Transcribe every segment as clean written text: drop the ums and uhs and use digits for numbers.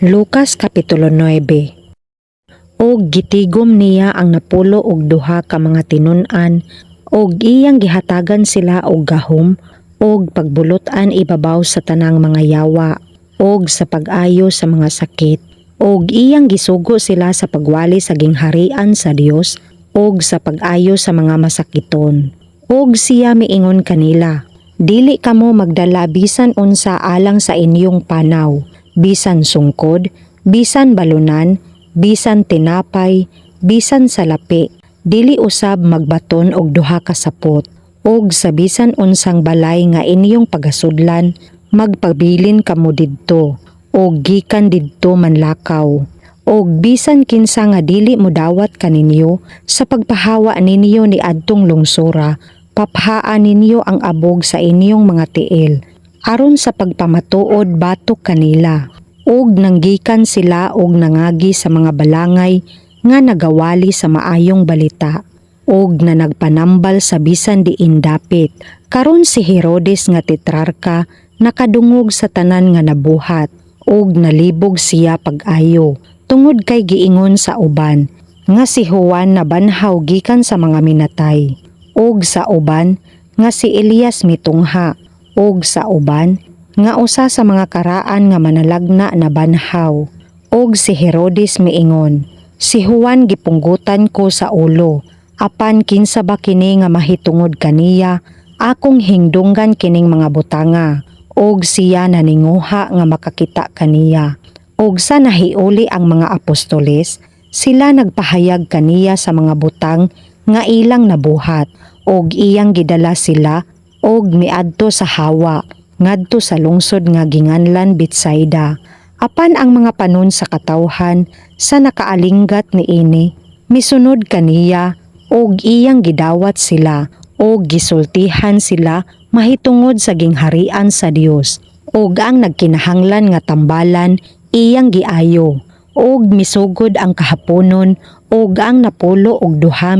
Lucas Kapitulo 9. Og gitigom niya ang 12 ka mga tinun-an og iyang gihatagan sila og gahom og pagbulot-an ibabaw sa tanang mga yawa og sa pag-ayo sa mga sakit, og iyang gisugo sila sa pagwali sa gingharian sa Dios og sa pag-ayo sa mga masakiton. Og siya miingon kanila, "Dili kamo magdala bisan unsa alang sa inyong panaw, bisan sungkod, bisan balunan, bisan tinapay, bisan salapi. Dili usab magbaton og duha ka sapot. Og sa bisan unsang balay nga inyong pagasudlan, magpabilin kamo didto, og gikan didto manlakaw. Og bisan kinsa nga dili modawat kaninyo sa pagpahawa ninyo ni adtong lungsora, paphaa ninyo ang abog sa inyong mga tiil aron sa pagpamatuod batok kanila." Og nanggikan sila og nangagi sa mga balangay nga nagawali sa maayong balita og na nagpanambal sa bisan diin dapit. Karon si Herodes nga tetrarka nakadungog sa tanan nga nabuhat, og nalibog siya pag-ayo tungod kay giingon sa uban nga si Juan nabanhaw gikan sa mga minatay, og sa uban nga si Elias mitungha, og sa uban nga usa sa mga karaan nga manalagna nabanhaw. Og si Herodes miingon, "Si Juan gipunggutan ko sa ulo. Apan kinsa ba kini nga mahitungod kaniya akong hingdunggan kining mga butanga?" Og siya naninguha nga makakita kaniya. Og sa nahiuli ang mga apostoles, sila nagpahayag kaniya sa mga butang nga ilang nabuhat, og iyang gidala sila og miadto sa hawa ngadto sa lungsod nga ginganlan Betsaida. Apan ang mga panon sa katawhan sa nakaalinggat niini misunod kaniya, og iyang gidawat sila og gisultihan sila mahitungod sa gingharian sa Dios, og ang nagkinahanglan nga tambalan iyang giayo. Og misugod ang kahaponon, og ang 12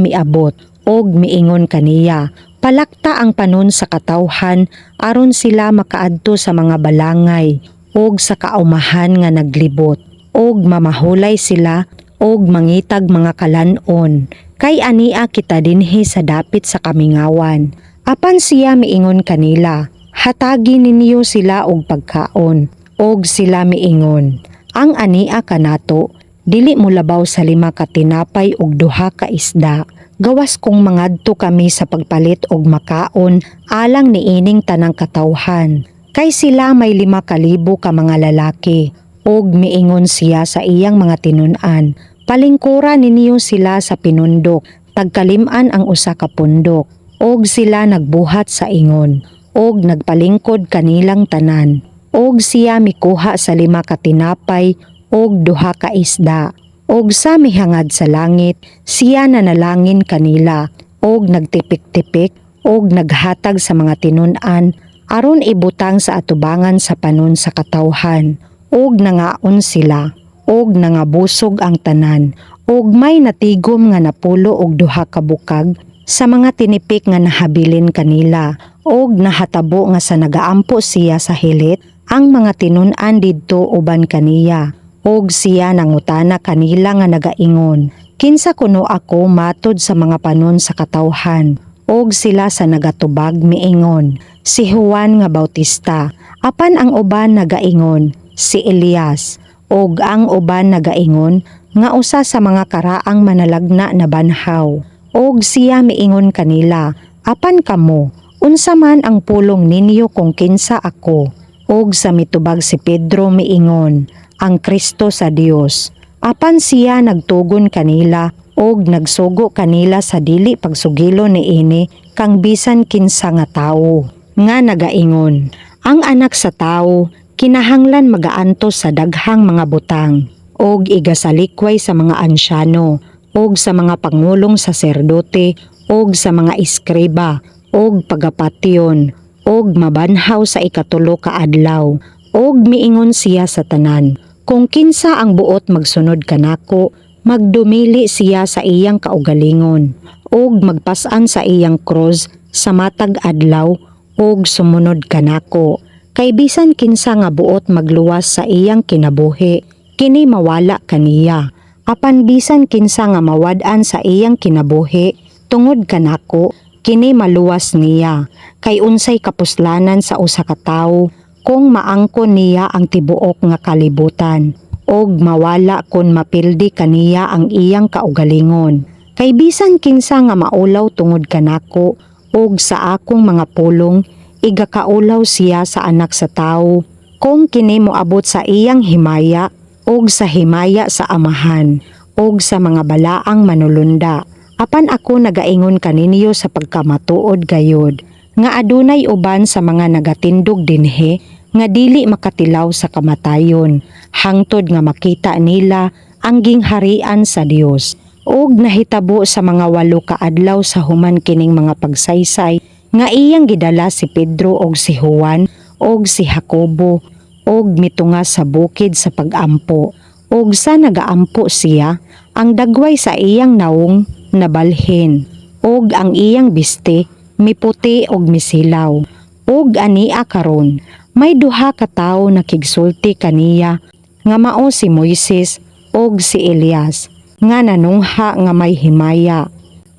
miabot og miingon kaniya, "Palakta ang panon sa katawhan aron sila makaadto sa mga balangay og sa kaumahan nga naglibot, og mamahulay sila og mangitag mga kalan-on, kay ania kita dinhi sa dapit sa kamingawan." Apan siya miingon kanila, "Hatagi ninyo sila og pagkaon." Og sila miingon, "Ang ania kanato dili molabaw sa lima ka tinapay ug duha ka isda, gawas kung mangadto kami sa pagpalit og makaon alang niining tanang katawhan." Kay sila may 5,000 ka mga lalaki. Og miingon siya sa iyang mga tinun-an, "Palingkura ninyo sila sa pinundok, tagkalim-an ang usa ka pundok." Og sila nagbuhat sa ingon, og nagpalingkod kanilang tanan. Og siya mikuha sa lima ka tinapay og duha ka isda. Og sa mihangad sa langit, siya nanalangin kanila, og nagtipik-tipik, og naghatag sa mga tinun-an aron ibutang sa atubangan sa panon sa katawhan. Og nangaon sila, og nangabusog ang tanan, og may natigom nga 12 ka bukag sa mga tinipik nga nahabilin kanila. Og nahatabo nga sa nagaampo siya sa hilit, ang mga tinun-an didto uban kaniya. Og siya nangutana kanila nga nagaingon, "Kinsa kuno ako matod sa mga panon sa katawhan?" Og sila sa nagatubag miingon, "Si Juan nga Bautista. Apan ang uban nagaingon, si Elias. Og ang uban nagaingon nga usa sa mga karaang manalagna nabanhaw." Og siya miingon kanila, "Apan kamo, unsa man ang pulong ninyo kung kinsa ako?" Og sa mitubag si Pedro miingon, "Ang Kristo sa Dios." Apan siya nagtugon kanila og nagsugo kanila sa dili pagsugilon niini kang bisan kinsa nga tawo, nga nagaingon, "Ang Anak sa Tawo kinahanglan magaantos sa daghang mga butang og igasalikway sa mga ansyano og sa mga pangulong saserdote og sa mga eskriba, og pagapatyon og mabanhaw sa ikatulo ka adlaw." Og miingon siya sa tanan, "Kung kinsa ang buot magsunod kanako, magdumili siya sa iyang kaugalingon og magpas-an sa iyang krus sa matag adlaw og sumunod kanako. Kay bisan kinsa nga buot magluwas sa iyang kinabuhi, kini mawala kaniya. Apan bisan kinsa nga mawad-an sa iyang kinabuhi tungod kanako, kini maluwas niya. Kay unsay kapuslanan sa usa ka tawo kung maangkon niya ang tibuok nga kalibutan og mawala kon mapildi kaniya ang iyang kaugalingon? Kay bisan kinsa nga maulaw tungod kanako ug sa akong mga pulong, igakaulaw siya sa Anak sa Tawo kung kini moabot sa iyang himaya ug sa himaya sa Amahan ug sa mga balaang manulunda. Apan ako nagaingon kaninyo sa pagkamatuod gayod nga adunay uban sa mga nagatindog dinhi nga dili makatilaw sa kamatayon hangtod nga makita nila ang gingharian sa Dios. Og nahitabo sa mga 8 ka adlaw sa human kining mga pagsaysay nga iyang gidala si Pedro og si Juan og si Jacobo og mitunga sa bukid sa pagampo. Og sa nagaampo siya, ang dagway sa iyang nawong nabalhin og ang iyang biste miputi og misilaw. Og ania karon, may duha ka tawo nakigsulti kaniya nga mao si Moises og si Elias nga nanungha nga may himaya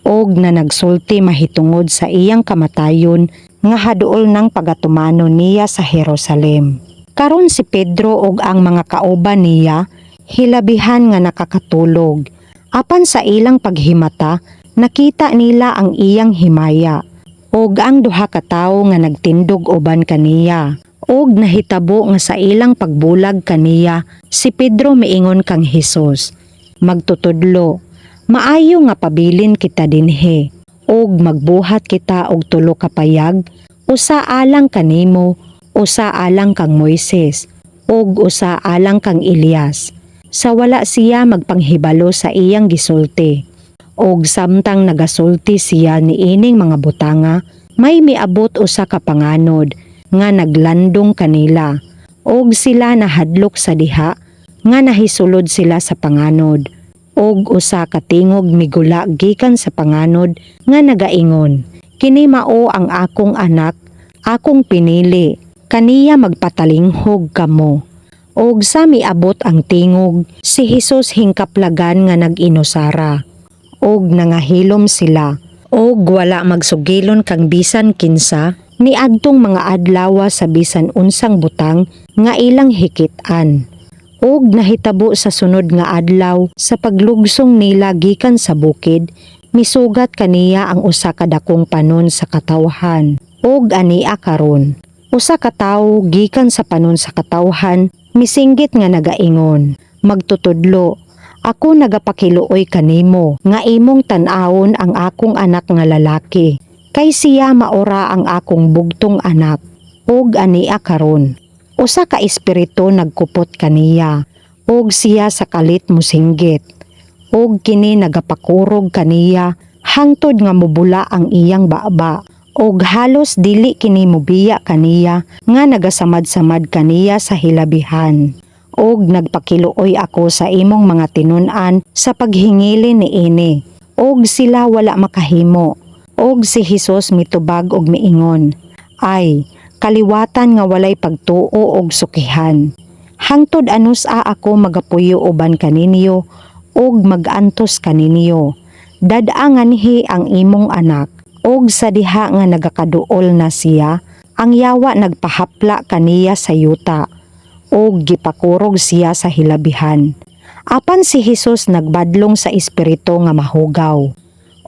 og na nagsulti mahitungod sa iyang kamatayon nga haduol ng pagatumanon niya sa Jerusalem. Karon si Pedro ug ang mga kauban niya hilabihan nga nakakatulog. Apan sa ilang paghimata, nakita nila ang iyang himaya ug ang duha ka tawo nga nagtindog uban kaniya. Og nahitabo nga sa ilang pagbulag kaniya, si Pedro miingon kang Hesus, "Magtutudlo, maayo nga pabilin kita dinhi, ug magbuhat kita og tulo ka payag, usa alang kanimo, usa alang kang Moises, ug usa alang kang Elias," sa wala siya magpanghibalo sa iyang gisulti. Og samtang nagasulti siya niining mga butanga, may miabot usa ka panganod nga naglandong kanila, og sila nahadlok sa diha nga nahisulod sila sa panganod. Og usa ka tingog migula gikan sa panganod nga nagaingon, "Kini mao ang akong Anak, akong pinili, kaniya magpatalinghog kamo." Og sa miabot ang tingog, si Hesus hingkaplagan nga nag-inusara. Og nangahilom sila, og wala magsugilon kang bisan kinsa niadtong mga adlawa sa bisan unsang butang nga ilang hikit-an. Og nahitabo sa sunod nga adlaw, sa paglugsong nila gikan sa bukid, misugat kaniya ang usa ka dakong panon sa katawhan. Og ania karon, usa ka tawo gikan sa panon sa katawhan misinggit nga nagaingon, "Magtutudlo, ako nagapakiluoy kanimo nga imong tan-awon ang akong anak nga lalaki, kay siya maora ang akong bugtong anak. Ug ania karon, usa ka espiritu nagkupot kaniya, ug siya sa kalit mosinggit. Ug kini nagapakurog kaniya hangtod nga mobula ang iyang baba. Ug halos dili kini mobiya kaniya nga nagasamad-samad kaniya sa hilabihan. Ug nagpakiluoy ako sa imong mga tinun-an sa paghingili niini, ug sila wala makahimo." Og si Hesus mitubag og miingon, "Ay, kaliwatan nga walay pagtuo og sukihan. Hangtod anus-a ako magapuyo uban kaninyo ug magantos kaninyo? Dad-a nganhi ang imong anak." Og sa diha nga nagakaduol na siya, ang yawa nagpahapla kaniya sa yuta ug gipakurog siya sa hilabihan. Apan si Hesus nagbadlong sa espiritu nga mahugaw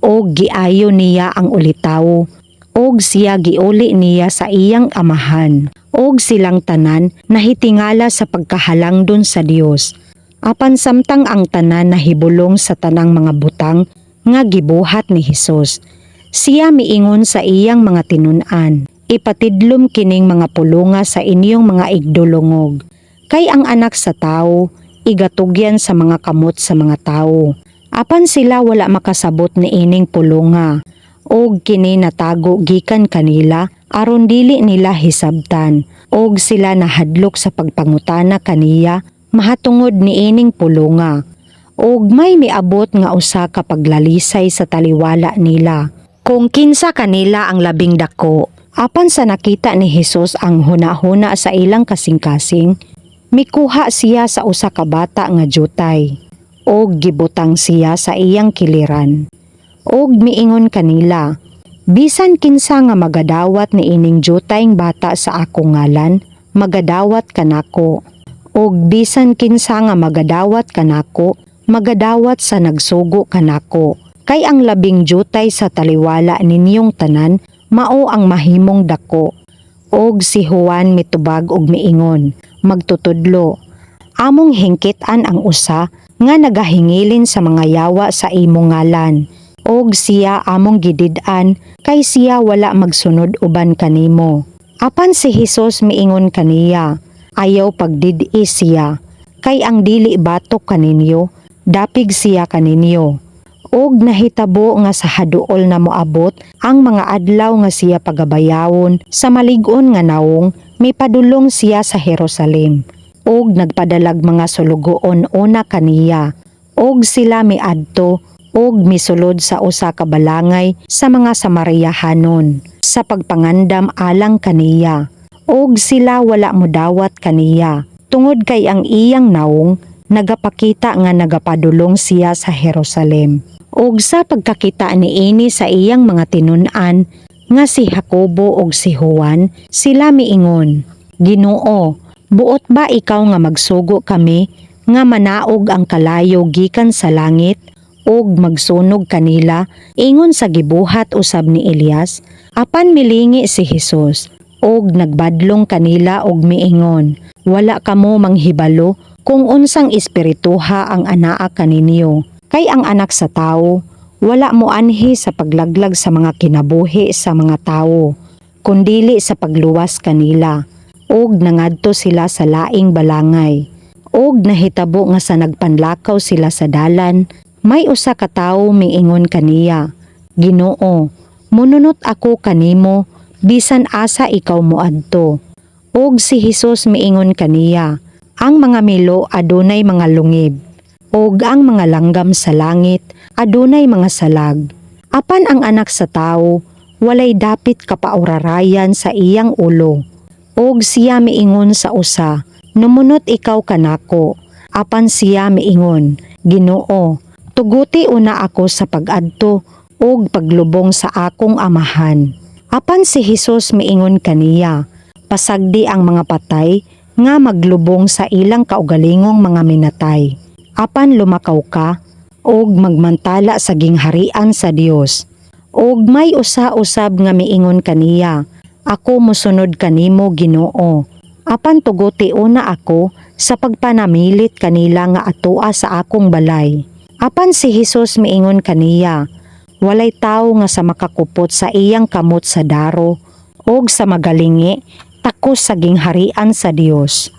ug giayo niya ang ulitawo ug siya giuli niya sa iyang amahan. Og silang tanan nahitingala sa pagkahalangdon sa Dios. Apan samtang ang tanan nahibulong sa tanang mga butang nga gibuhat ni Hesus, siya miingon sa iyang mga tinun-an, "Ipatidlom kining mga pulunga sa inyong mga igdulungog, kay ang Anak sa Tawo igatugyan sa mga kamot sa mga tawo." Apan sila wala makasabot niining pulunga, og kini natago gikan kanila aron dili nila hisabtan, og sila nahadlok sa pagpangutana kaniya mahatungod niining pulunga. Og may miabot nga usa ka paglalisay sa taliwala nila kung kinsa kanila ang labing dako. Apan sa nakita ni Hesus ang hunahuna sa ilang kasing-kasing, Mikuha siya sa usa ka bata nga jutay og gibutang siya sa iyang kiliran. Og miingon kanila, "Bisan kinsa nga magadawat niining jutayng bata sa akong ngalan, magadawat kanako. Og bisan kinsa nga magadawat kanako, magadawat sa nagsugo kanako. Kay ang labing jutay sa taliwala ninyong tanan, mao ang mahimong dako." Og si Juan mitubag og miingon, "Magtutudlo, among hingkitan ang usa nga nagahingilin sa mga yawa sa imong ngalan. Og siya among gidid-an kay siya wala magsunod uban kanimo." Apan si Hesus miingon kaniya, "Ayaw pagdid-i siya, kay ang dili batok kaninyo, dapig siya kaninyo." Og nahitabo nga sa haduol na moabot ang mga adlaw nga siya pagabayawon sa malig-on nga nawong, mipadulong siya sa Jerusalem. Og nagpadalag mga sulugoon una kaniya. Og sila miadto og misulod sa usa ka balangay sa mga Samariahanon sa pagpangandam alang kaniya. Og sila wala modawat kaniya tungod kay ang iyang nawong nagapakita nga nagapadulong siya sa Jerusalem. Og sa pagkakita niini sa iyang mga tinun-an nga si Jacobo og si Juan, sila miingon, "Ginoo, buot ba ikaw nga magsugo kami nga manaog ang kalayo gikan sa langit ug magsunog kanila ingon sa gibuhat usab ni Elias?" Apan milingi si Hesus og nagbadlong kanila og miingon, "Wala kamo manghibalo kung unsang espirituha ang anaa kaninyo. Kay ang Anak sa Tawo wala moanhi sa paglaglag sa mga kinabuhi sa mga tawo, kundili sa pagluwas kanila." Og nangadto sila sa laing balangay. Og nahitabo nga sa nagpanlakaw sila sa dalan, may usa ka tawo miingon kaniya, "Ginoo, mununot ako kanimo bisan asa ikaw moadto." Og si Hesus miingon kaniya, "Ang mga milo adunay mga lungib, ug ang mga langgam sa langit adunay mga salag. Apan ang Anak sa Tawo walay dapit kapaurarayan sa iyang ulo." Og siya miingon sa usa, "Numunot ikaw kanako." Apan siya miingon, "Ginoo, tuguti una ako sa pag-adto ug paglubong sa akong amahan." Apan si Hesus miingon kaniya, "Pasagdi ang mga patay nga maglubong sa ilang kaugalingong mga minatay. Apan lumakaw ka ug magmantala sa gingharian sa Dios." Og may usa usab nga miingon kaniya, "Ako mosunod kanimo, Ginoo. Apan tuguti una ako sa pagpanamilit kanila nga atoa sa akong balay." Apan si Hesus miingon kaniya, "Walay tawo nga sa makakupot sa iyang kamot sa daro og sa magalingi takos sa gingharian sa Dios."